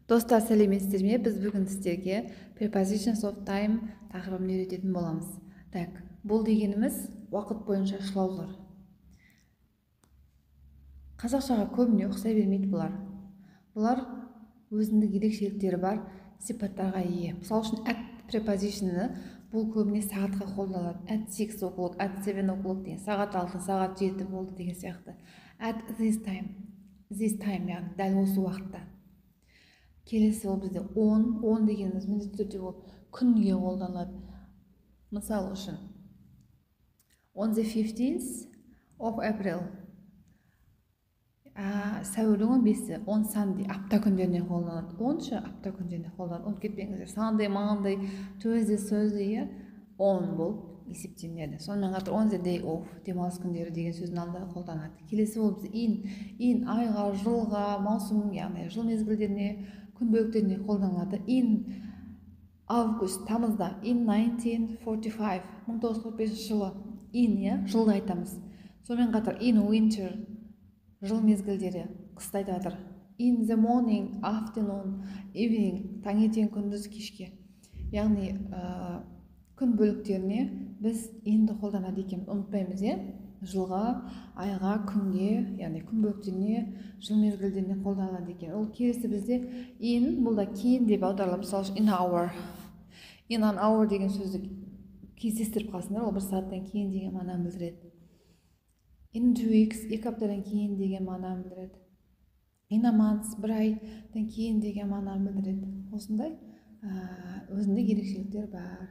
Достар, сәлеметсіздер ме? Біз бүгін сіздерге prepositions of time тақырыбын үйрететін боламыз. Так, бұл дегеніміз уақыт бойынша шылаулар. Қазақшаға көбіне ұқсай бермейді бұлар. Бұлар өзіндік ерекшеліктері бар сипаттарға ие. Мысалы үшін, at preposition-ы, бұл көбіне сағатқа қолданылады. At 6 o'clock, at 7 o'clock деген, сағат 6, сағат 7 болды деген сияқты. At this time, this time, яғни дәл осы уақытта. Келесі ол бізде on. On дегеніміз міндетті түрде ол күнге қолданылады. Мысалы үшін, on the 15th of April, сәуірдің 15-і. On Sunday, апта күндеріне қолданылады. On ше апта күндеріне қолданылады, ұмытып кетпеңіздер. Sunday, Monday, Tuesday, Thursday, иә, on болып есептелінеді. Сонымен қатар on the day of, демалыс күндері деген сөздің алдында қолданады. Келесі ол бізде in. In айға, жылға, маусым, яғни жыл мезгілдеріне, күн бөліктеріне қолданылады. In August, тамызда. In 1945, 1945 жылы. In, иә, жылды айтамыз. Сонымен қатар in winter, жыл мезгілдері, қысты айтып жатыр. In the morning, afternoon, evening, таңертең, күндіз, кешке, яғни күн бөліктеріне біз in-ді қолданады екенбіз. Ұмытпаймыз, иә, жылға, айға, күнге, яғни күн бөліктеріне, жыл мезгілдеріне қолданылады екен ол. Келесі бізде in, бұл да кейін деп аударылады. Мысалы үшін, in hour, in an hour деген сөзді кездестіріп қалсыңдар, ол бір сағаттан кейін деген мағынаны білдіреді. In 2 weeks, 2 аптадан кейін деген мағынаны білдіреді. In a month, бір айдан кейін деген мағынаны білдіреді. Осындай өзіндік ерекшеліктер бар.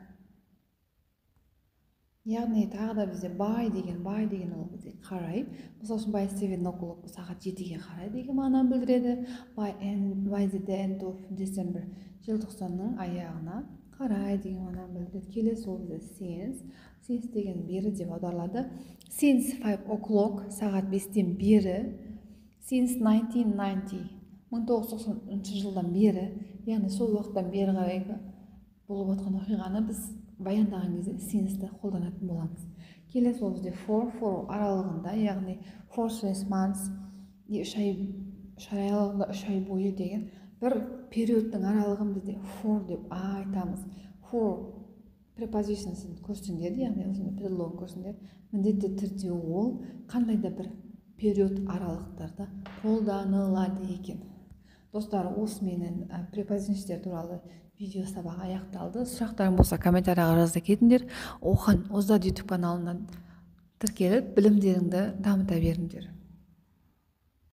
Яғни тағы да бізде by деген. By деген ол бізде қарай. Мысалы үшін, by 7 o'clock, сағат 7-ге қарай деген мағынаны білдіреді. By the end of December, желтоқсанның аяғына қарай деген мағынаны білдіреді. Келесі ол бізде since. Since деген бері деп аударылады. Since 5 o'clock, сағат 5-тен бері. Since 1990, 1990 жылдан бері, яғни сол уақыттан бері қарайғы болып жатқан оқиғаны біз баяндаған кезде since-ті қолданатын боламыз. Келесі ол бізде for. For аралығында, яғни for 3 months, 3 ай, 3 ай аралығында, 3 ай бойы деген бір периодтың аралығын бізде for деп айтамыз. For preposition-сын көрсеңдер, яғни осындай предлогын көрсеңдер, міндетті түрде ол қандай да бір период аралықтарда қолданылады екен. Достар, осыменен prepositions туралы видео сабақ аяқталды. Сұрақтарың болса, комментарийға жаза кетіңдер. Охан Озат Ютуб каналына тіркеліп, білімдеріңді дамыта беріңдер.